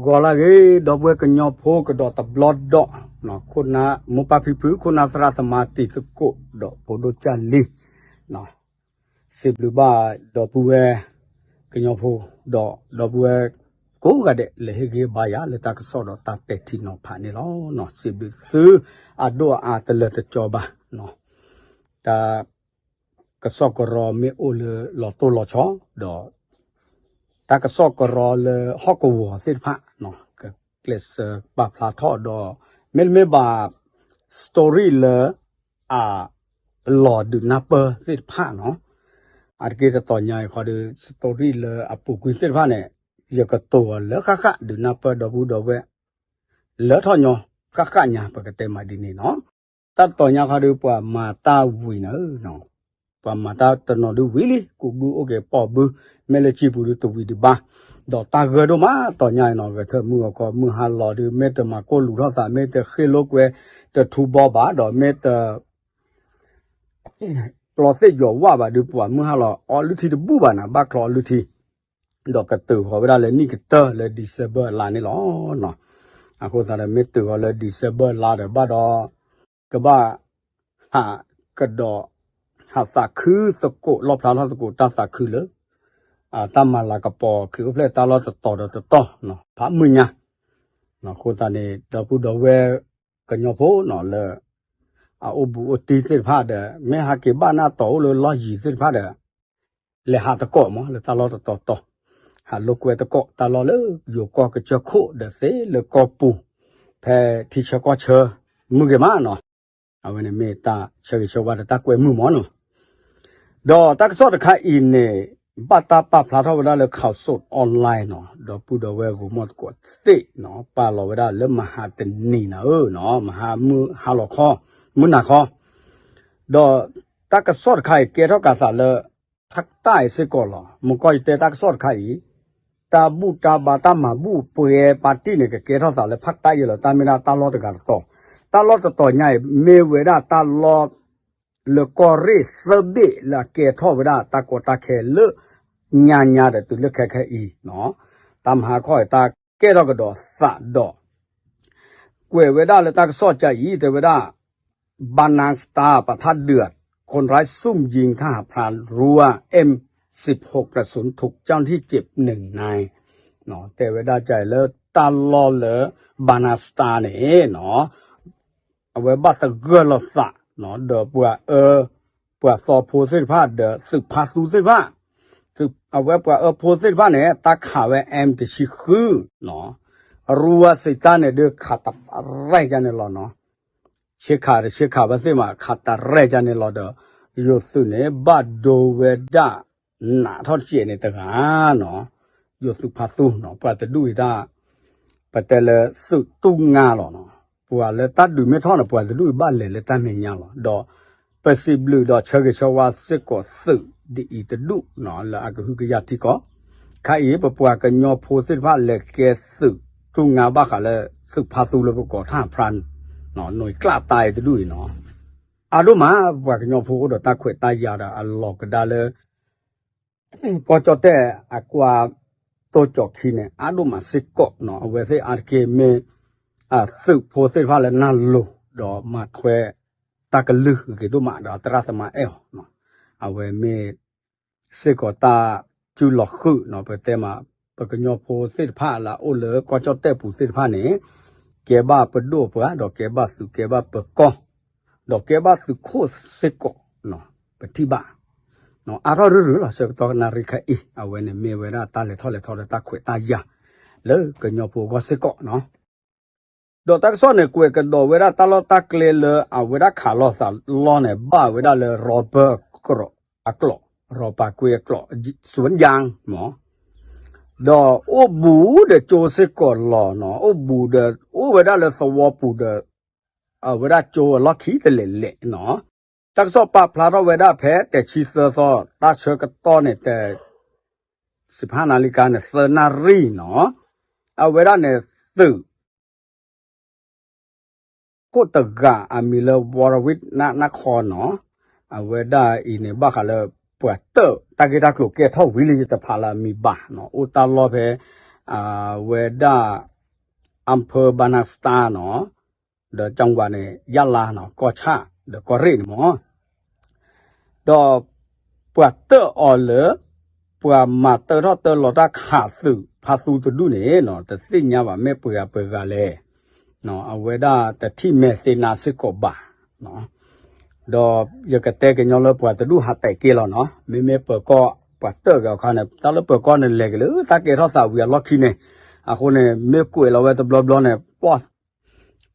ပှၤလၢအဂ့ၤ ဒီပုၢ်ဝဲၢ်ကညီဖိကဒီးတဘျီဒီး, မိၢ်ပၢ်ဖံဖု ခိၣ်နၢ်သရၣ်သမါတံၤသကိး ဒီးဖိဒိၣ်ကၢ်လံ, စံးဘျုးဘၣ်ဒီပုၢ်ဝဲၢ်ကညီဖိ ဒီးဒီပုၢ်ဝဲၢ်ကိးဂၤဒဲး လဲၤဟ့ၣ်ဂံၢ်ဘါယၤလၢတၢ်ကစီၣ်ဒီးတၢ်ပဲာ်ထံနီၤဖးန့ၣ်လီၤ. စံးဘျုးသုအဒိၣ်အါတလၢတကီဘၣ်, တၢ် ကစီၣ်ကရီမ့ၢ်အိၣ်လၢလီၤတိၢ်လီၤဆီ ဒီး တၢ်ကစီၣ်ကရီလၢဟီၣ်ကဝီၤသ့ၣ်တဖၣ် ကကျဲးစၢးပာ်ဖျါထီၣ်ဒီး မ့တမ့ၢ်ဘၣ် story လၢ အလီၤဒုးနၢ်ပၢၢ်သ့ၣ်တဖၣ်နီၤ, အတက့ၢ်တတီၤညါအံၤဃီဒီး story လၢအပူၤကွံာ်သ့ၣ်တဖၣ်န့ၣ် ယကတိၤအီၤလၢဃၣ်ဃၣ်ဒုးနၢ်ပၢၢ်ဒီပုၢ်ဒီဝဲၢ် လၢထီၣ်ညီ ဃၣ်ဃၣ်ညါ ပကတဲမးဒ်န့ၣ်နီၤ. တၢ်တီၤညါခီဒုး ပှၤမၤတၢ်ဝံၤန့ၣ်, ပှၤမၤတၢ်တနီၤဒုးဝံၤလံ ကူးဘုအိၣ်က့ၤပိာ်ဘု, မ့ၢ်လၢကံၢ်ပူၤဒုးတဝံၤဒံးဘၣ်, ဒီးတၢ်ဂၢၢ်ဒိၣ်မးတီၤညါအံၤနီၤ ဂဲၤထၢၣ်မုၢ်ဂီၤခီ မုၢ်ဟါလီၤဒုး မ့ၢ်တမၤကိၢ်လူၤထီၣ်သး မ့ၢ်တဃ့လိာ်ကွဲ တထူဘီဘၣ် ဒီးမ့ၢ်တ ပျီသ့ၣ်ယီၤဝၣ်ဘၣ်ဒုး ပှၤမုၢ်ဟါလီၤအီလုၢ်ထံတဘူၣ်ဘၣ်န့ၣ် ဘၣ်ချီအီလုၢ်ထံ ဒီးကတုၤဃီၤဝဲဒၣ်လၢနံၣ်ကတၢၢ်လၢ December အလါန့ၣ်လီၤ. အဃိသတးဒီး မ့ၢ်တုၤဃီၤလၢ December အလါဒီးဘၣ်ဒီး ကဘၣ်ဟးကဒီး ဟးသးခုသကိး လီၣ်ဖျါထီၣ်သကိးတၢ်သးခုလၢ တၢ်မၤလၤကပီၤခရံာ်အိၣ်ဖျဲၣ်တၢ်လီၢ်တတီၤဒီးတတီၤ ဖးမုၢ်ညါ, အဃိသတးန့ၣ် ဒီပုၢ်ဒီဝဲၢ်ကညီဖိနီၤလၢ အအိၣ်ဘူးအိၣ်တံၢ်သ့ၣ်တဖၣ်ဒီး မ့ၢ်ဟးက့ၤဘၣ်နၢ်တီၤအိၣ်လၢလီၢ်ယံၤသ့ၣ်တဖၣ်ဒီး လဲၤဟးသကိးမး လၢတၢ်လီၢ်တတီၤတီၤ, ဟးလိာ်ကွဲသကိးတၢ်လီၢ်လၢယိၤကီၢ်ကစၢၢ်ခိၣ်ဒီးသ့လၢကီၢ်ပူၤ ဖဲထံဆၢကီၢ်ဆၢ မုၢ်ဂ့ၤမးနီၤ, အဝဲန့ၣ်မ့ၢ်တၢ်ဆၢဂ့ၤဆၢဝါဒီးတၢ်ကွဲမုာ်မးနီၤ. ဒီးတၢ်ကစီၣ်တခါအံၤန့ၣ် ဘၣ်တၢ်ပာ်ဖျါထီၣ်ဝဲဒၣ်လၢ Khaosod Online နီၤ, ဒီပုၢ်ဒီဝဲၢ်ဂိၤမီၢ်သကိးသ့ၣ်နီၤ ပာ်လီၤဝဲဒၣ်လၢမဟါတနံၤနၤဧၢနီၤ မဟါမုၢ်ဟါလီၤခီ မုၢ်နၤခီ ဒီးတၢ်ကစီၣ်တခါအံၤကဲထီၣ်ကးသးလၢ ဖးတၢ်အံၤစ့ၢ်ကီးလီၤ. မကီၢ်ယတဲတၢ်ကစီၣ်တခါအံၤ တၢ်ဘူၣ်တၢ်ဘါတၢ်မၤဘူၣ်ပှဲၤပာ်တံၢ်န့ၣ် ကကဲထီၣ်သးလၢဖးတၢ်အံၤလီၤ. တၢ်မ့ၢ်ဒၣ်တၢ်လီၢ်တဂၤတတီၤ, တၢ်လီၢ်တတီၤညါအံၤ မ့ၢ်ဝဲဒၣ်တၢ်လီၢ် လၢကီၢ်ရ့ၣ်သၢဘ့ၣ်လၢအကဲထီၣ်ဝဲဒၣ်တၢ်ကီတၢ်ခဲလၢ ညါညါဒီးတုၤလၢခဲခဲအံၤနီၤ, တၢ်မဟါခီအံၤတၢ်ကဲထီၣ်ကဒီးသးဒီး ကွဲးဝဲဒၣ်လၢတၢ်ကစီၣ်ကါအံၤ တဲဝဲဒၣ် Bana Star ပထးဒုး คนร้ายซุ่มยิงทหารพรานรั้ว เอ็มสิบหก กระสุนถูกเจ้าหน้าที่เจ็บหนึ่งนาย တဲဝဲဒၣ်ကါအံၤလၢတၢ်လီၢ်လၢ Bana Star န့ၣ်နီၤ အဝဲဘၣ်သဂၢၢ်လိာ်သး ဒီးပှၤအၢ ပှၤသီဖိသ့ၣ်တဖၣ်ဒီးသုးဖါသူသ့ၣ်တဖၣ်, အဝဲပှၤအၢဖိသ့ၣ်တဖၣ်န့ၣ် တၢ်ခးဝဲ M တဆံဃု ရူဝဲစံးတၢ်န့ၣ်ဒုးခးတရဲၣ်ကန့ၣ်လီၤနီၤ, ဆ့ခးတဆ့ခးဝဲသ့ၣ်မး ခးတရဲၣ်ကန့ၣ်လီၤဒီး ယိၤသုးန့ၣ် ဘၣ်ဒိဝဲဒၣ် နးထီၣ်တစဲးန့ၣ်တဂၤနီၤ, ယိၤသုးဖါသူနီၤ ပှၤတဒူၣ်အံၤတၢ် ပတဲလၢသုးတူၢ်ငါလီၤနီၤ, ပှၤလၢတၢ်ဒုးမ့ၢ်ထီၣ်န့ၣ် ပှၤတဒူၣ်အံၤဘၣ်လဲၤလၢတၢ်မဲာ်ညါလီၤ. ဒီးပစံးဘျုးဒီးဆၢဂ့ၤဆၢဝါစ့ၢ်ကီးသုးဒ်အံၤတဒူၣ်နီၤ လၢအကဟုကယာ်ထံကီၢ်, ခါအံၤ ပပှၤကညီဖိသ့ၣ်တဖၣ်လဲၤကဲသုးတူၢ်ငါဘၣ်ဃးလၢသုးဖါသူလၢပကိးထၣ်ဖရၣ် နီၢ်ကျၣ်တၢ်အံၤတဒူၣ်အံၤနီၤ, အါဒိၣ်မး ပှၤကညီဖိအိၣ်ဒီးတၢ်ခွဲးတၢ်ယာ်ဒီးအလီၤကဒါလၢ ကီၢ်ကၠီၣ်တဲၣ်အကွၢ်တိၢ်ကၠီၣ်ခံန့ၣ် အါဒိၣ်မးစ့ၢ်ကီးနီၤ, အဝဲသ့ၣ်အါတက့ၢ်မ့ၢ် သုးဖိသ့ၣ်တဖၣ်လၢနၢ်လိၤ ဒီးမၤထွဲတၢ်ကလုၢ်ဂ့ၤဒိၣ်မးဒီးသရၣ်သမါအဲၣ်အီၤ, အဝဲမ့ၢ် စ့ၢ်ကီးတၢ်စုလီၤဃုာ်နီၤ ပတဲမး ပကညီဖိသ့ၣ်တဖၣ်လၢအအိၣ်လၢကီၢ်ကၠီၣ်တဲၣ်ပူၤသ့ၣ်တဖၣ်န့ၣ် ကဲဘၣ်ပဒိၣ်ပှၤ ဒီးကဲဘၣ်သုးကဲဘၣ်ပကီၢ် ဒီးကဲဘၣ်သုးခိၣ်စ့ၢ်ကီး ပထံၣ်ဘၣ် အါထီၣ်ရုရုလီၤ ဆၢကတီၢ်နၣ်ရံၣ်ခဲအံၤ အဝဲန့ၣ်မ့ၢ်ဝဲဒၣ်တၢ်လဲၤထီၣ်လဲၤထီဒီးတၢ်ခွဲးတၢ်ယာ် လၢကညီဖိအဂီၢ်စ့ၢ်ကီးနီၤ ဒီးတၢ်ကစီၣ်န့ၣ် ကွဲးကဒီးဝဲဒၣ်တၢ်လီၢ်တၢ်ကျဲလၢအဝဲဒၣ်ခးလိာ်သးလီၢ်န့ၣ် ဘၣ်ဝဲဒၣ်လၢ ရီဘၢၣ်အကျိး ရီပၤကွ့အကျိး စူဝၣ်ယၣ်မး ဒီးအိၣ်ဘူးဒီးကၠိစ့ၢ်ကီးလီၤနီၤ, အိၣ်ဘူးဒီး အိၣ်ဝဲဒၣ်လၢသဝီပူၤဒီး အဝဲဒၣ်ကၠိအလီၢ်ခံတလဲၤလဲၤနီၤ, တၢ်ကစီၣ်ပာ်ဖျါထီၣ်ဝဲဒၣ်ဖဲတဆံသၢသီ တၢ်ဆၢကတီၢ်န့ၣ် တ စံးဖးနၤလံကါန့ၣ် သၢနၣ်ရံၣ်နီၤ, အဝဲဒၣ်န့ၣ်သုး ခိၣ်တဂၤအမံၤလၢ ဝီရဝံၣ်နၢ်ခီနီၤ, အဝဲဒၣ်အံၤန့ၣ် ဘၣ်ဃးလၢ ပှၤတၢၣ်တၢ်ဂ့ၢ်တၢ်ကျိၤကဲထီၣ်ဝံၤလံ ယတဖးလၢအမံၤဘၣ်နီၤ, အိၣ်တၢ်လီၢ်ဖဲ အဝဲဒၣ် အဖၢဘၣ်နၢ်စတါနီၤ, ဒီးကၠီဝၤန့ၣ် ယၣ်လါနီၤ, ကီၢ်ဆၣ် ဒီးကီၢ်ရ့ၣ်န့ၣ်မၢ်. ဒီးပှၤတၢၣ်အီၤလၢ ပှၤမၤတၢထီၣ်တၢလီၤတၢ်ခးသုးဖါသူတဒူၣ်န့ၣ်နီၤ, တသ့ၣ်ညါဘၣ်မ့ၢ်ပှၤဂၤပှဲၤဂၤလဲၣ်. အဝဲဒၣ်တထံၣ်မဲာ်သ့နါစ့ၢ်ကီးဘၣ်. ဒီးယကတဲကညီလၢပှၤတဒူၣ်ဟးတဲာ်က့ၤလီၤနီၤ, မ့မ့ၢ်ပၢၤကီၢ်ပှၤတၢၣ်ဂၤအခါန့ၣ် တၢ်လၢပၢၤကီၢ်န့ၣ်လဲၤက့ၤလၢတၢ်ကဲထီၣ်သးဝံၤအလီၢ်ခံန့ၣ်, အဃိန့ၣ် မ့ၢ်ကွဲးလီၤဝဲတဘျီဘျီန့ၣ် ပှၤ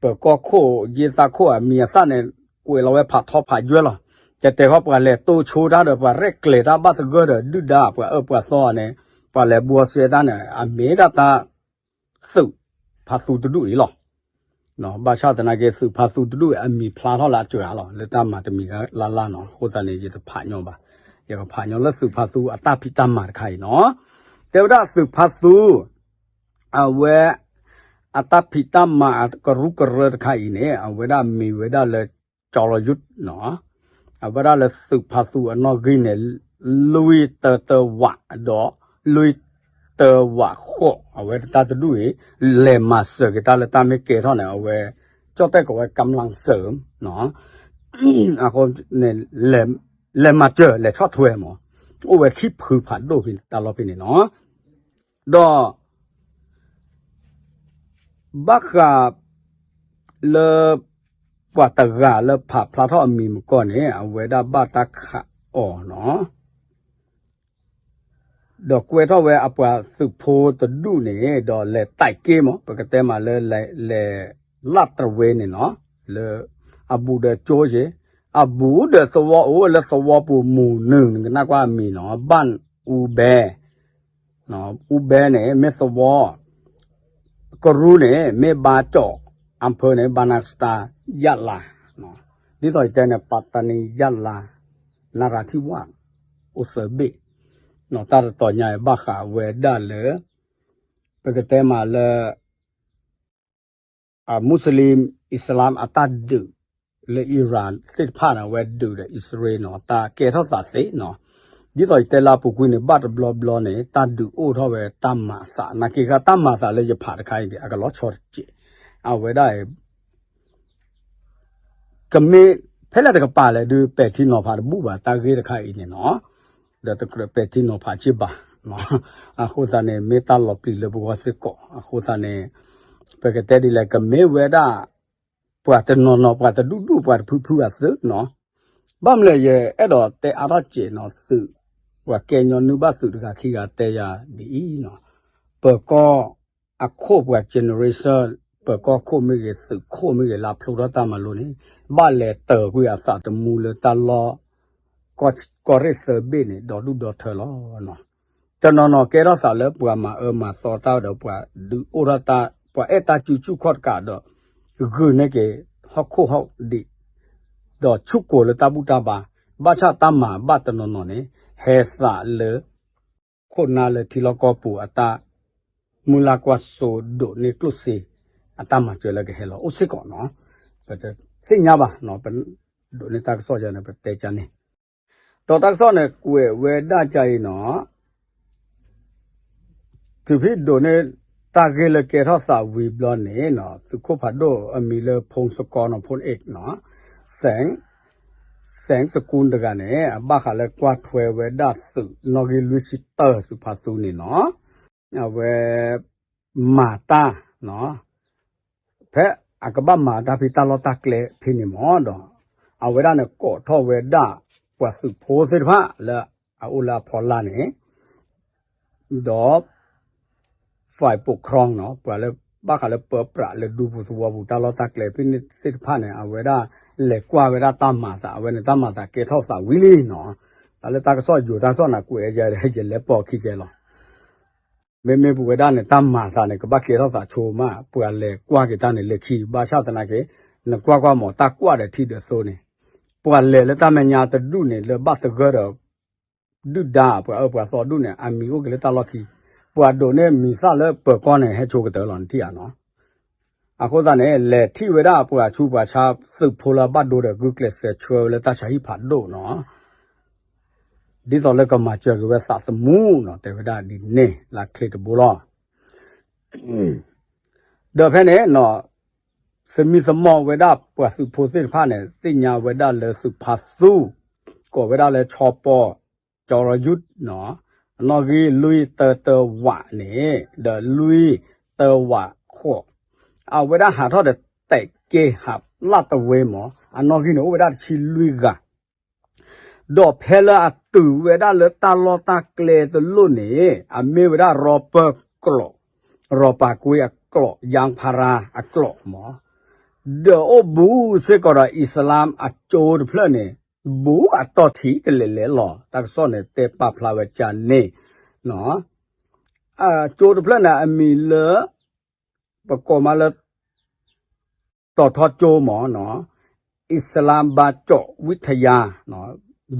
ပၢၤကီၢ်ခိၣ် ယ့ၢ်သၣ်ခိၣ်အမံၤအသၣ်န့ၣ် ကွဲးလီၤဝဲဖးထီဖးယွဲၢ်လီၤ. ကတဲာ်ခီပှၤလဲၤတိဆိတၢ်ဒီး ပှၤရဲၣ်ကျဲၤတၢ်ဘၣ်သဂၢၢ်ဒီးဒုၣ်ဒါပှၤအၢပှၤသီန့ၣ်, ပှၤလဲၤဘှီစဲတၢ်န့ၣ် အမ့ၢ်ဒၣ်တၢ် သုးဖါသူတဒူၣ်အံၤလီၤ. ဘၣ်ဆၣ်သနာ်က့ သုးဖါသူတဒူၣ်အံၤ အမံၤဖျါထီၣ်လၢအစှၤလီၤ လၢတၢ်မၤတမံၤလၢ်လၢ်နီၤ. အဃိသတးန့ၣ် ယတဖးညီဘၣ်, ယကဖးညီလၢသုးဖါသူအတၢ်ဖံးတၢ်မၤတခါအံၤနီၤ. တဲဝဲဒၣ်သုးဖါသူ အဝဲ အတၢ်ဖံးတၢ်မၤအကရူၢ်ကရၢတခါအံၤန့ၣ် အဝဲဒၣ်မ့ၢ်ဝဲဒၣ်လၢ ကၠီလီၤယုၢ်နီၤ, အဝဲဒၣ်လၢသုးဖါသူအနီၣ်ဂံၢ်န့ၣ် လွံၢ်တၢတၢဝးဒီး လွံၢ်တၢဝးဃိး အဝဲတၢ်တဒူၣ်အံၤ လဲၤမၤစၢၤက့ၤတၢ်လၢတၢ်မ့ၢ်ကဲထီၣ်န့ၣ် အဝဲ ကၠီၣ်တဲၣ်ကိးဝဲ ကမ်လင်စၢၣ် အဃိန့ၣ် လဲၤမၤစၢၤ လဲၤဆီၣ်ထွဲမး, အိၣ်ဝဲခံဖုဖးဒိၣ်ဖဲန့ၣ် တၢ်လီၢ်ဖဲန့ၣ်နီၤ. ဒီး ဘၣ်ဃးလၢ ပှၤတဂၤလၢဖးဖျါထီၣ်အမံၤမကီၢ်န့ၣ် အဝဲဒၣ်ဘၣ်တၢ်ခးအီၤနီၤ, ဒီးကွဲထီၣ်ဝဲအပှၤသုးဖိတဒူၣ်န့ၣ် ဒီးလဲၤတဲာ်က့ၤမး ပကတဲမးလၢ လဲၤ လၢတရဝ့န့ၣ်နီၤ, လၢ အဘူးဒီးကၠိယ့ၣ်, အဘူးဒီးသဝီအိၣ်လၢသဝီပူၤမုၢ်နုာ် နကနၣ်ကွၢ်အမံၤနီၤ ဘၣ်အူဘဲ အူဘဲန့ၣ် မ့ၢ်သဝီ, ကရူၢ်န့ၣ် မ့ၢ်ဘါကၠီၣ်, အဖၢန့ၣ် ဘါနၢ်စတါ, ယၣ်လါ, ဒ်သိးယတဲန့ၣ် ပၣ်တနံ ယၣ်လါ, နရၤထံဝၣ်, အိၣ်သၢဘ့ၣ်, တၢ်တတီၤညါအံၤဘၣ်ဃးဝဲဒၣ်လၢ ပကတဲမးလၢ အမူစလ့ၣ် အံၣ်စလၣ်အတၢ်ဒုး လၢ Iran သ့ၣ်တဖၣ်န့ၣ် အဝဲဒုးဒီးအံၣ်စရ့လးနီၤ တၢ်ကဲထီၣ်သးသ့နီၤ, ဒ်သိးယတဲလၢအပူၤကွံာ်န့ၣ် ဘၣ်တဘျီဘျီန့ၣ် တၢ်ဒုးအိၣ်ထီၣ်ဝဲတၢ်မၤအသး နာ်က့ခါတၢ်မၤအသးလၢယဖးတခါအံၤန့ၣ် အကလီၤဆီတစဲး, အဝဲဒၣ် ကမ့ၢ်ဖဲလဲၣ်တကပၤလဲၣ်ဒုး ပဲာ်ထံနီၤဖးတဘူၣ်ဘၣ် တၢ်ဂ့ၢ်တခါအံၤန့ၣ်နီၤ, ဒီးတကြၢးပဲာ်ထံနီၤဖးက့ဘၣ်, အဃိသတးန့ၣ် မ့ၢ်တၢ်လီၤပျံၤလၢပဂီၢ်စ့ၢ်ကီး အဃိသတးန့ၣ် ပကတဲဒ်လဲၣ် ကမ့ၢ်ဝဲဒၣ် ပှၤတနီၤနီၤ ပှၤတဒူၣ်ဒူၣ် ပှၤတဖုဖုအသုးနီၤ, ဘၣ်မနုၤလဲၣ် ယအဲၣ်ဒိးတဲအါထီၣ်စဲးနီၤ သုး ပှၤကဲညီနုၢ်ဘၣ်သုးတဂၤခံဂၤတဲယၤဒ်အံၤနီၤ, ပၢၤကီၢ်အခိၣ်ပှၤ generation ပၢၤကီၢ်ခိၣ်မ့ၢ်ဂ့ၤ သုးခိၣ်မ့ၢ်ဂ့ၤ လၢအဖျိထီၣ်တၢ်မၤလိန့ၣ် ဘၣ်လဲၤတၢၤကွံာ်အသးသမူလၢတၢ်လီၢ် ကီၢ်ရ့ၣ်သၢဘ့ၣ်န့ၣ် ဒီဒူၣ်ဒီထၢလီၤ. တနီၤနီၤကဲထီၣ်သးလၢပှၤမၤအၢမၤသီတၢ်ဒီး ပှၤဒုးအိၣ်ထီၣ်တၢ် ပှၤအဲၣ်တၢ်စုဆူၣ်ခီၣ်တကးဒီး ဂုာ်န့ၢ်က့ၤဟီၣ်ခိၣ်ဟီၣ်ဒံး ဒီးဆူၣ်ကိာ်လၢတၢ်ဘူၣ်တၢ်ဘါ, ဘၣ်ဆၣ်တၢ်မၤဘၣ်တနီၤနီၤန့ၣ် ဟဲသးလၢ ခိၣ်နၢ်လၢထံလီၢ်ကီၢ်ပူၤအတၢ် မုၢ်လၢ်ကွၢ်စိဒိးန့ၢ်ကျိၣ်စ့ အတၢ်မၤစၢၤလၢကဟဲလီၤအိၣ်စ့ၢ်ကီးနီၤ, ပတသ့ၣ်ညါဘၣ်, ပဒိးန့ၢ်တၢ်ကစီၣ်ယၤန့ၣ် ပတဲကန့ၣ်, ဒီးတၢ်ကစီၣ်န့ၣ် ကွဲးဝဲဒၣ်ကါအံၤနီၤ သုးဖံးဒိးန့ၢ်တၢ်ဂ့ၢ်လၢကဲထီၣ်သးဝံၤဘျီန့ၣ်နီၤ သုးခိၣ်ဖးဒိၣ်အမံၤလၢ ဖိစကီနီၤ ဖိအ့ၣ်နီၤ စဲး စဲးစကူတဂၤန့ၣ် အဘၣ်ဃးလၢကွၢ်ထွဲဝဲဒၣ်သုးနီၣ်ဂံၢ်လွံၢ်ဆံတၢ သုးဖါသူန့ၣ်နီၤ အဝဲ မၤတၢ် ဖဲအကဘၣ်မၤတၢ်ဖဲတၢ်လီၢ်တၢ်ကျဲဖဲန့ၣ်မ့ၢ်ဒီး အဝဲဒၣ်န့ၣ် ကိးထီၣ်ဝဲဒၣ် ပှၤသုးဖိသ့ၣ်တဖၣ်လၢအအိၣ်လၢအဖီလာ်န့ၣ် ဒီး ဖဲၣ်ပူၤခရီနီၤ ပှၤလၢဘၣ်ဃးလၢပၢပြးလၢဒူပူၤသဝီပူၤ တၢ်လီၢ်တၢ်ကျဲဖဲန့ၣ်သ့ၣ်တဖၣ်န့ၣ် အဝဲဒၣ်လဲၤကွၢ်ဝဲဒၣ်တၢ်မၤအသး အဝဲန့ၣ် တၢ်မၤအသးကဲထီၣ်သးဝံၤလံနီၤ တၢ်လၢတၢ်ကစီၣ်ယိၤတၢ်ကစီၣ်န့ၣ် ကွဲးယဲ ယလဲၤပိာ်ခံကဲလီၤ မ့မ့ၢ်ပဝဲဒၣ်န့ၣ် တၢ်မၤအသးန့ၣ် ကဘၣ်ကဲထီၣ်သးဆိမး ပှၤလဲၤကွၢ်က့ၤတၢ်န့ၣ်လၢခံ ဘၣ်ဆၣ်သနာ်က့ နကွၢ်ကွၢ်မ့ၢ် တၢ်ကွၢ်ဒီးထံဒီးသိန့ၣ် ပှၤလဲၤလၢတၢ်မဲာ်ညါတဒူၣ်န့ၣ် လၢဘၣ်သဂၢၢ်ဒီး ဒုၣ်ဒါ ပှၤအၢပှၤသီဒူၣ်န့ၣ် အမံၤအိၣ်က့ၤလၢတၢ်လီၢ်ခံ ပှၤဒိးန့ၢ်မံၤသၣ်လၢပၢၤကီၢ်န့ၣ် ဟဲဆိကတၢၢ်လီၤ နထံၣ်ဧါနီၤ အဃိသတးန့ၣ် လဲၤထံၣ်ဝဲဒၣ်ပှၤဆူးပှၤဆါ သုးဖိလၢအဘၣ်ဒိဒီး ဂုာ်ကျဲးစၢးဆှၢဝဲလၢတၢ်ဆါဟံၣ်ဖးဒိၣ်နီၤ ဒ်သိးလၢကမၤစၢၤက့ၤဝဲသးသမူနီၤ တဲဝဲဒၣ်ဒ်န့ၣ် လၢချ့တဘိလီၤ. ဒီးဖဲန့ၣ် သမံသမိးဝဲဒၣ်ပှၤသုးဖိသ့ၣ်တဖၣ်န့ၣ် သ့ၣ်ညါဝဲဒၣ်လၢသုးဖါသူ ကိးဝဲဒၣ်လၢ ဆီပီ ကၠီရယူၣ် အနီၣ်ဂံၢ်လွံၢ်တၢတၢဝးန့ၣ် ဒီးလွံၢ်တၢဝးဃိး, အဝဲဒၣ်ဟးထီၣ်ဒီး တဲာ်က့ဟးလၢတဝ့မး အနီၣ်ဂံၢ်န့ၣ်အိၣ်ဝဲဒၣ်တဆံလွံၢ်ဂၤ ဒီးဖဲလၢအတုၤဝဲဒၣ်လၢတၢ်လီၢ်တၢ်ကျဲတလိၣ်န့ၣ် အမ့ၢ်ဝဲဒၣ် ရီပၢၢ်ကျိး, ရီပၤကွ့အကျိး, ယါဖါရါအကျိးမး, ဒီးအိၣ်ဘူးစ့ၢ်ကီးဒီးအံၣ်စလၣ်အကၠိတဖျၢၣ်န့ၣ် ဘူးအတီၢ်ထံတလဲၤလဲၤလီၤ. တၢ်ကစီၣ်န့ၣ် တဲပာ်ဖျါဝဲကန့ၣ် အကၠိတဖျၢၣ်န့ၣ် အမံၤလၢ ပကိးမးလၢ တီၤထီကၠိမး အံၣ်စလၣ်ဘါကၠိးဝံထယါ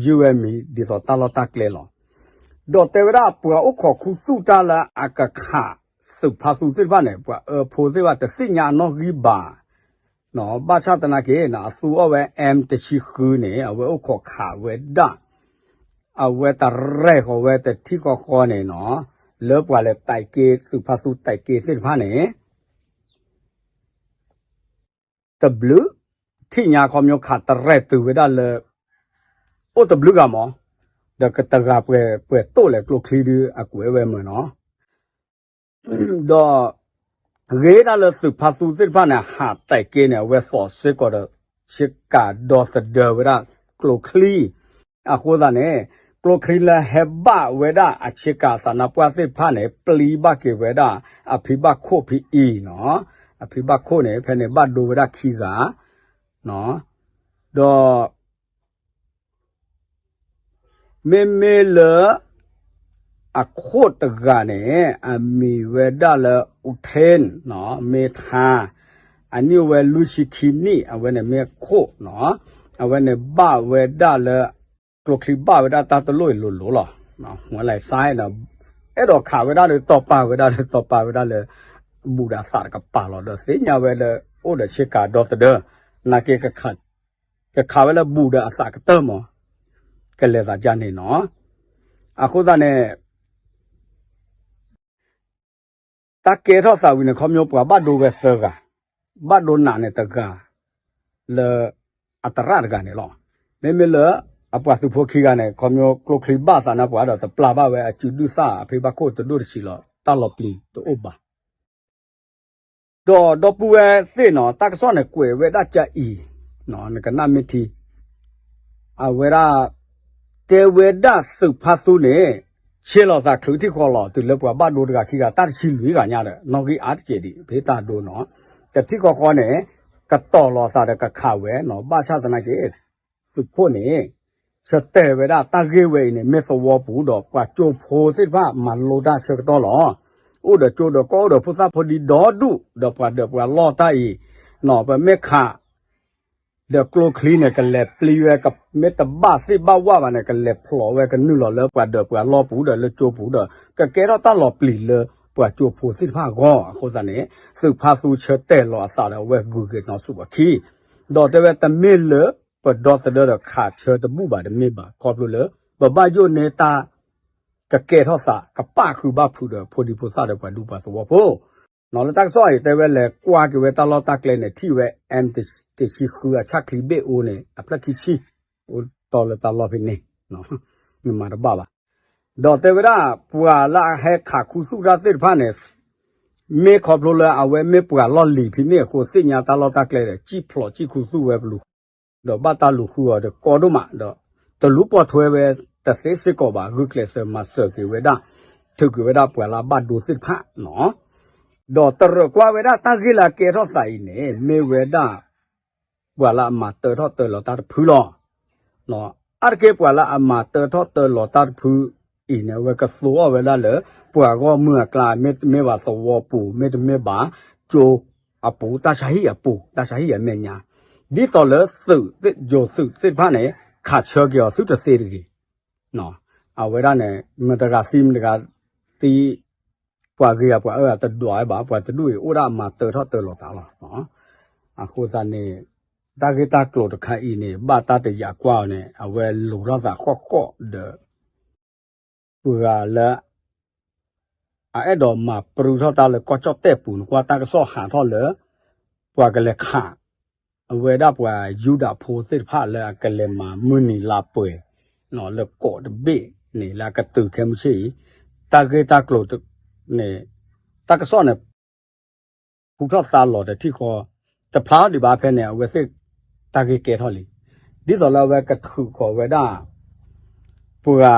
ယုၢ်ဝဲမံၤဒ်သိးတၢ်လီၢ်တၢ်ကျဲလီၤ. ဒီးတဲဝဲဒၣ်ပှၤအိၣ်ခိးခူသူၣ်တၢ်လၢအကခးသုးဖါသူသ့ၣ်တဖၣ်န့ၣ် ပှၤအၢဖိသ့ၣ်တဖၣ်တသ့ၣ်ညါအနီၣ်ဂံၢ်ဘၣ် ဘၣ်ဆၣ်သနာ်က့ အသူအီၣ်ဝဲ M တဆံဃုန့ၣ် အဝဲအိၣ်ခိးခးဝဲဒၣ် အဝဲတရဲၣ်ဃီၤဝဲတထံၣ်ဃီဃီန့ၣ်နီၤ လၢပှၤလဲၤတဲာ်က့သုးဖါသူတဲာ်က့သ့ၣ်တဖၣ်န့ၣ် တဘျုး ထံၣ်ညါခီပညီခးတရဲၣ်တုၤဝဲဒၣ်လၢ အိၣ်တဘျုးဂၤမး ဒီးကတဂၤပှဲၤပှဲၤတိၣ်လဲၤကျိချံဒုးအကွဲးဝဲမုာ်နီၤ ဒီး ဂ့ၤဒၣ်လၢသုးဖါသူသ့ၣ်တဖၣ်န့ၣ် ဟးတဲာ်က့န့ၣ် အဝဲသိးစ့ၢ်ကီးဒီး ဆ့ကၤဒီသဒၢဝဲဒၣ်ကျိချံ အဃိသတးန့ၣ် ကျိချံလၢဟဲဘၣ်ဝဲဒၣ်အဆ့ကၤသးနါပှၢ်သ့ၣ်တဖၣ်န့ၣ် ပျံၤဘၣ်က့ၤဝဲဒၣ်အဖံဘၣ်ခိၣ်ဖံအံၤနီၤ အဖံဘၣ်ခိၣ်န့ၣ် ဖဲန့ၣ်ဘၣ်ဒိဝဲဒၣ်ခံဂၤ ဒီး မ့မ့ၢ်လၢ အခိၣ်တဂၤန့ၣ် အမံၤဝဲဒၣ်လၢ အူထ့ၣ် မ့ၢ်ထါ အနံၣ်အိၣ်ဝဲလွံၢ်ဆံခံနံၣ် အဝဲန့ၣ်မ့ၢ်ခိၣ်နီၤ အဝဲန့ၣ်ဘၣ်ဝဲဒၣ်လၢ ကျိချံဘၣ်ဝဲဒၣ်တၢ်တလိၣ်အံၤလိၤလိၤလီၤ ဝဲလၢ်စဲန့ၣ် အဲၣ်ဒိးခးဝဲဒၣ်လၢတီၤပာ်ဝဲဒၣ်လၢတီၤပာ်ဝဲဒၣ်လၢ ဘူးဒီးအသးတကပၤလီၤ ဒီးသ့ၣ်ညါဝဲလၢ အိၣ်ဒီးဆ့ကၤဒီသဒၢ နာ်က့ ကခးဝဲလၢဘူးဒီးအသးကတၢၢ်မး ကလဲၤသးဒ်န့ၣ်နီၤ အဃိသတးန့ၣ် တၢ်ကဲထီၣ်သးဝံၤန့ၣ် ခီဖျိပှၤဘၣ်ဒိဝဲသၢဂၤ ဘၣ်ဒိနးန့ၣ်တဂၤ လၢ အတရၣ်တဂၤန့ၣ်လီၤ. မ့မ့ၢ်လၢ အပှၤသုးဖိခံဂၤန့ၣ် ခီဖျိကျိချံဘၣ်သးနါပှၤဒီးတပျၢ်ဘၣ်ဝဲအစုဒုၣ်သၣ်အဖံဘၣ်ခိၣ်တဒိၣ်တဆံးလီၤ တၢ်လီၤပျံၤတအိၣ်ဘၣ် ဒီးဒီပုၢ်ဝဲၢ်သ့ၣ်နီၤ တၢ်ကစီၣ်န့ၣ်ကွဲးဝဲဒၣ်ကအံၤ နကနၣ်မ့ၢ်ထံ အဝဲဒၣ် တဲဝဲဒၣ်သုးဖါသူန့ၣ် ဆ့လီၤသးချုးထံၣ်ဃီလီၤ တုၤလၢပှၤဘၣ်ဒိတဂၤခံဂၤ တၢ်တဆံလွံၢ်ဂၤညါဒီး နီၣ်ဂံၢ်အါတစဲးဒံး ဖဲတၢ်ဒိနီၤ တထံၣ်ဃီဃီန့ၣ် ကတီၤလီၤသးဒီးကခးဝဲနီၤ ဘၣ်ဆၣ်သနာ်က့ သုးခိၣ်န့ၣ် ဆၢတဲာ်ဝဲဒၣ်တၢ်ဂ့ၢ်ဝဲအံၤန့ၣ် မ့ၢ်သဝီပူၤဒီးပှၤကၠိဖိသ့ၣ်တဖၣ်မၤလိတၢ်ဆၢကတီၢ်လီၤ. အိၣ်ဒီးကၠိဒီးကီၢ်အိၣ်ဒီးဖိသၣ်ဖိဒံဒီဒူၣ် ဒီးပှၤဒၢးပှၤလီၢ်တၢ်အံၤ နီၤ ပမ့ၢ်ခး ဒီးကျိချံန့ၣ် ကလဲၤပျံၤဝဲ မ့ၢ်တဘၣ်သ့ၣ်ဘၣ်ဝၣ်ဘၣ်န့ၣ် ကလဲၤဖျိးဝဲကနုာ်လီၤလၢပှၤဒၢးပှၤလီၢ်ပူၤဒီးလၢကၠိပူၤဒီး ကကဲထီၣ်တၢ်လီၤပျံၤလၢပှၤကၠိဖိသ့ၣ်တဖၣ်အဂီၢ် အဃိသတးန့ၣ် သုးဖါသူဆၢတဲာ်လီၤအသးဒီးအဝဲဂုၤက့ၤနီၤဆူၣ်အခံ ဒီးတဲဝဲတမ့ၢ်လၢ ပဒီသဒၢဒီးခးဆၢတဘူၣ်ဘၣ်တမ့ၢ်ဘၣ် ခီဖျိလၢ ပဘၣ်ယိၣ်န့ၢ်တၢ် ကကဲထီၣ်သး ကပၣ်ဃုာ်ဘၣ်ဖုးဒီးဖိဒံဖိသၣ်ဒီးပှၤဒူပှၤသဝီဖိ နီၤလၢတၢ်ကစီၣ်အံၤတဲဝဲလဲၤကွၢ်က့ၤဝဲတၢ်လီၢ်တၢ်ကျဲန့ၣ် ထံၣ်ဝဲ M တဆံဃုအဆၣ်ချံဘ့ၣ်အိန့ၣ် အဖျၢၣ်ခံဆံ အိၣ်တီလၢတၢ်လီၢ်ဖဲန့ၣ် မၤတဘၣ်ဘၣ် ဒီးတဲဝဲဒၣ် ပှၤလၢအဟဲခးခူသူၣ်တၢ်သ့ၣ်တဖၣ်န့ၣ် မ့ၢ်ခီဖျိလၢအဝဲမ့ၢ်ပှၤလီၢ်လံၤဖဲန့ၣ်အဃိ သ့ၣ်ညါတၢ်လီၢ်တၢ်ကျဲဒီး စံၣ်ဖျိးစံၣ်ခူသူၣ်ဝဲပလူၤ ဒီးဘၣ်တၢ်လူၤဃုအီၤဒီးကီဒိၣ်မး ဒီးတလူၤပိာ်ထွဲဝဲတသ့စ့ၢ်ကီးဘၣ် ဂုာ်ကျဲးစၢးမၤစၢၤက့ၤဝဲဒၣ် ထုးက့ၤဝဲဒၣ်ပှၤလၢအဘၣ်ဒိသ့ၣ်တဖၣ်နီၤ ဒီးတရၢၣ်ကွၢ်ဝဲဒၣ်တၢ်ဂ့ၢ်လၢအကဲထီၣ်သးအံၤန့ၣ် မ့ၢ်ဝဲဒၣ် ပှၤလၢအမၤတၢထီၣ်တၢလီၤတၢ်တဖုလီၤ. အါတက့ၢ်ပှၤလၢအမၤတၢထီၣ်တၢလီၤတၢ်တဖုအံၤန့ၣ် အဝဲကသိအီၣ်ဝဲဒၣ်လၢ ပှၤဂီၢ်မုၢ်အကျါ မ့တမ့ၢ်ဘၣ်သဝီပူၤ မ့တမ့ၢ်ဘၣ် ကၠိအပူၤ တၢ်ဆါဟံၣ်အပူၤ တၢ်ဆါဟံၣ်အမဲာ်ညါ ဒ်သိးလၢသုးသ့ၣ်ယိၤသုးသ့ၣ်တဖၣ်န့ၣ် ခးဆၢက့ၤအီၤသုတသ့တဂ့ၤ အဝဲဒၣ်န့ၣ် မတၤတဂၤသံမတၤတဂၤသံ ပှၤဂ့ၤဧါပှၤအၢဧါတဒွးဝဲဘၣ် ပှၤတဒူၣ်အံၤအိၣ်ဒၣ်မၤတၢထီၣ်တၢလီၤသးလီၤ. အဃိသတးန့ၣ် တၢ်ဂ့ၢ်တၢ်ကျိၤတခါအံၤန့ၣ် ဘၣ်တၢ်တယာ်ကွၢ်အီၤန့ၣ် အဝဲလိၤထီၣ်သးဃီၣ်ဃီၣ်ဒီး ပှၤလၢ အအဲၣ်ဒိးမၤပြူထီၣ်တၢ်လၢကီၢ်ကၠီၣ်တဲၣ်ပူၤန့ၣ် ကွၢ်တၢ်ကစီၣ်ဟးထီၣ်လၢ ပှၤကလဲၤခး အဝဲဒၣ်ပှၤယူဒၤဖိသ့ၣ်တဖၣ်လၢအကလဲၤမၤမုၢ်နံၤလါပှဲၤ လၢကီးတဘ့ၣ်န့ၣ် လၢအကတုၤခဲမုၢ်ဆ့ၣ်အံၤ တၢ်ဂ့ၢ်တၢ်ကျိၤန့ၣ် တၢ်ကစီၣ်န့ၣ် ဖူထီၣ်သါလီၤတထံၣ်ဃီ တဖျါဒံးဘၣ်ဖဲန့ၣ် အဝဲသ့ၣ်တၢ်ဂ့ၢ်ကဲထီၣ်လံ. ဒ်သိးလၢအဝဲကထုးဃီၤဝဲဒၣ် ပှၤ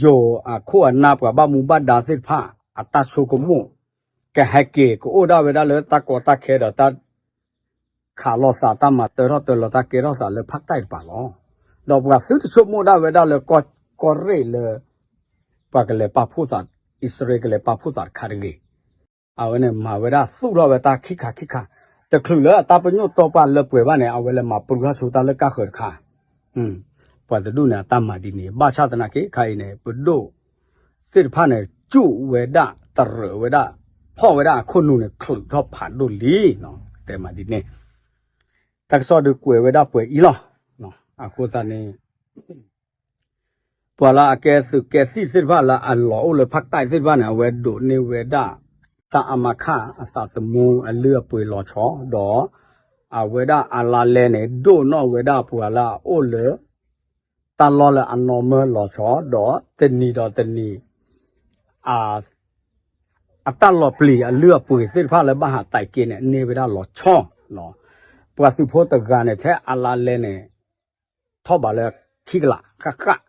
ယိၤအခိၣ်အနၢ်ပှၤဘၣ်မူဘၣ်ဒါသ့ၣ်တဖၣ် အတၢ်ဆိကမိၣ် ကဟဲက့ၤကအိၣ်ဒၣ်ဝဲဒၣ်လၢတၢ်ကီတၢ်ခဲဒီးတၢ် ခးလိာ်သးတၢ်မၤတၢထီၣ်တၢလီၤတၢ်ကဲထီၣ်သးလၢဖးတၢ်တပၤလီၤ. ဒီးပှၤသုတဆိကမိၣ်ဒၣ်ဝဲဒၣ်လၢကီၢ်ရ့ၣ်လၢ ပှၤကလဲၤပာ်ဖှိၣ်သး အံၣ်စရ့လးကလဲၤပာ်ဖှိၣ်သးတခါတဂ့ၤ အဝဲန့ၣ်မၤဝဲဒၣ်သူၣ်ထီၣ်ဝဲတၢ်ခံခါခံခါ တချုးလၢအတၢ်ပညိၣ်တီပာ်လၢပှဲၤဘၣ်န့ၣ် အဝဲလဲၤမၤပြူထီၣ်ဆိတၢ်လၢကၢ်ဃၢၤတခါ ပှၤတဒူၣ်န့ၣ် အတၢ်မၤဒ်န့ၣ် ဘၣ်ဆၣ်သနာ်က့ခါအံၤန့ၣ် ပဒိၣ်သ့ၣ်တဖၣ်န့ၣ် စူၣ်ဝဲဒၣ်တရၢးဝဲဒၣ် ဖီၣ်ဝဲဒၣ်အခိၣ်နူာ်န့ၣ် ချုးထီၣ်ဖးဒိၣ်လံ တဲမးဒ်န့ၣ် တၢ်ကစီၣ်ဒုးကွဲးဝဲဒၣ်ပှဲၤအံၤလီၤ. အဃိသတးန့ၣ် ပှၤလၢအကဲသုးကဲသံၣ်သ့ၣ်တဖၣ်လၢအလီၤအိၣ်လၢဖးတၢ်သ့ၣ်တဖၣ်န့ၣ် အဝဲဒိးန့ၢ်ဝဲဒၣ် တၢ်အမၤခၣ်အသးသမူအလုၢ်အပှ့ၤလီၤဆီ ဒီး အဝဲဒၣ်အလါလဲန့ၣ် ဒိၣ်နီၣ်ဝဲဒၣ်ပှၤလၢအအိၣ်လၢ တၢ်လီၢ်လၢအနီၢ်မၢလီၤဆီ ဒီးတနံၤဒီးတနံၤ အတၢ်လီၤပျံၤအလုၢ်အပှ့ၤသ့ၣ်တဖၣ်လၢဘၣ်ဟးတဲာ်က့ၤန့ၣ် န့ၢ်ဝဲဒၣ်လီၤဆီ ပှၤသုးဖိတဂၤန့ၣ် ထဲအလါလဲန့ၣ် ထီၣ်ဘးလၢခံကလးဃၣ်ဃၣ်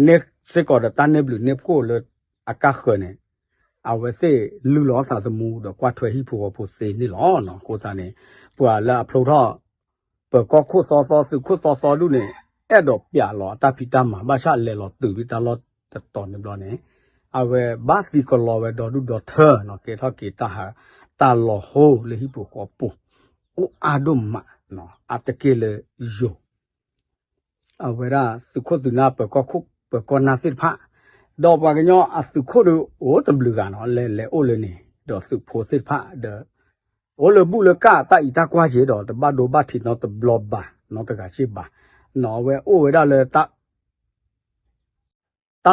န့ၢ်စ့ၢ်ကီးဒီးတၢ်န့ၢ်ဘျုးန့ၢ်ဖှိၣ်လၢအကါဃၢၤန့ၣ် အဝဲသ့ၣ်လုၢ်လီၤသးသမူဒီးကွၢ်ထွဲဟံၣ်ဖိဃီဖိသ့န့ၣ်လီၤ. အဃိသတးန့ၣ် ပှၤလၢအဖျိထီၣ် ပၢၤကီၢ်ခိၣ်သီသီ သုးခိၣ်သီသီဒူၣ်န့ၣ် အဲၣ်ဒိးပျးလီၤအတၢ်ဖံးတၢ်မၤ ဘၣ်ဆၣ်လဲၤလီၤတုၤဝံၤတၢ်လီၢ်တတီၤန့ၣ်ဘျီန့ၣ် အဝဲဘၣ်သံကလီဝဲဒီဒူၣ်ဒီထၢ ကဲထီၣ်က့ၤတၢ်ဟး တၢ်လီၤဟိလၢဟံၣ်ပူၤဃီပူၤ အိၣ်အါဒိၣ်မး အါတက့ၢ်လၢယိၤ အဝဲဒၣ်သုးခိၣ်သုးနၢ်ပၢၤကီၢ်ခိၣ်ပၢၤကီၢ်နၢ်သ့ၣ်တဖၣ် ဒီးပှၤကညီအသုးခိၣ်ဒီးအိၣ်တဘျုးဂၤနီၤ လဲၤလဲၤအိၣ်လၢန့ၣ် ဒီးသုးဖိသ့ၣ်တဖၣ်ဒီး အိၣ်လၢဘူၣ်လၢကၣ်တၢ်အံးတၢ်ကွၢ်က့ၤဒီး တဘၣ်ဒိဘၣ်ထံးနီတဘျီဘၣ် နီတဂၤစ့ၢ်ဘၣ် နီၤ အဝဲအိၣ်ဝဲဒၣ်လၢ တၢ်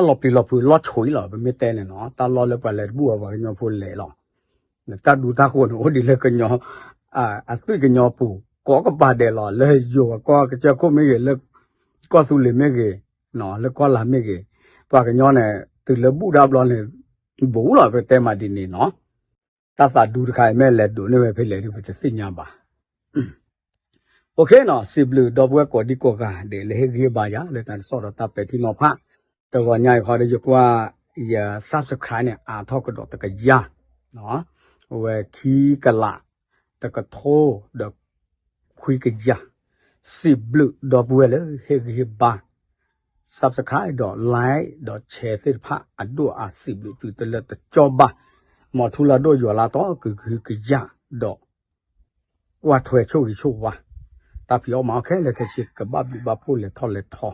လီၤပျံၤလီၤဖုးလီၢ်ဆိအံၤလီၤ ပမ့ၢ်တဲန့ၣ်နီၤ တၢ်လီၢ်လၢပှၤလဲၤတဘူၣ်အပှၤကညီဖိလဲၤလီၤ တၢ်ဒူတၢ်ဃိၤန့ၣ် အိၣ်ဒံးလၢကညီ အသွံၣ်ကညီပူၤ ကိးကပၤဒဲးလီၤ လၢယိၤကီၢ်ကစၢၢ်ခိၣ်မ့ၢ်ဂ့ၤ လၢကီၢ်သူလ့ၤမ့ၢ်ဂ့ၤ လၢကီၢ်လၤမ့ၢ်ဂ့ၤ ပှၤကညီန့ၣ် တုၤလၢဘူၣ်တၢ်ဘျီန့ၣ် ဘူးလီၤ ပတဲမးဒ်န့ၣ်နီၤ တၢ်သးဒူတခါအံၤမ့ၢ်လဲၤဒိးန့ၢ်ဝဲဖဲလဲၣ်ဒီး ပတသ့ၣ်ညါဘၣ် OK နီၤ စံးဘျုးဒီပုၢ်ဝဲၢ်ကိးဒံကိးဂၤဒဲးလၢဟ့ၣ်ဂံၢ်ဟ့ၣ်ဘါယၤလၢတၢ်ကစီၣ်ဒီးတၢ်ပဲာ်ထံနီၤဖး တဂီၤညါအံၤဃီဒီးယကွၢ် ယ subscribe န့ၣ် အါထီၣ်ကဒီးတကယၤ အဝဲခံကလး တကထိဒီးခွံကယၤ စံးဘျုးဒီပုၢ်ဝဲၢ်လၢဟ့ၣ်ဂံၢ်ဟ့ၣ်ဘါ subscribe ဒီး like ဒီး share သ့ၣ်တဖၣ်အဒိၣ်အါ စံးဘျုးသုတလၢတကၠီဘၣ် မ်ထူလၢဒိၣ်ယွၤလၢတီကဂုၤကယၤဒီး ကွၢ်ထွဲဆိၣ်ဂ့ၤဆိၣ်ဝါ တၢ်ဖံးအီၣ်မၤအီၣ်ခဲလၢာ်ခဲဆ့ ကဘၣ်ဘျုးဘၣ်ဖှိၣ်လဲၤထီၣ်လဲၤထီ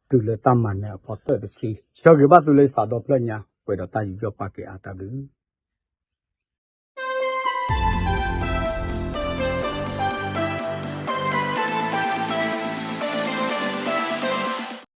တုၤလၢတၢ်မၤနၢၤအဖီတၢၢ်တစု ဆၢဂ့ၤဘၣ်သုလၢယသးဒီဖျၢၣ်ညါ ပှဲၤဒီးတၢ်ယူးယီၣ်ပာ်ကဲအါတၢ်ဘျုး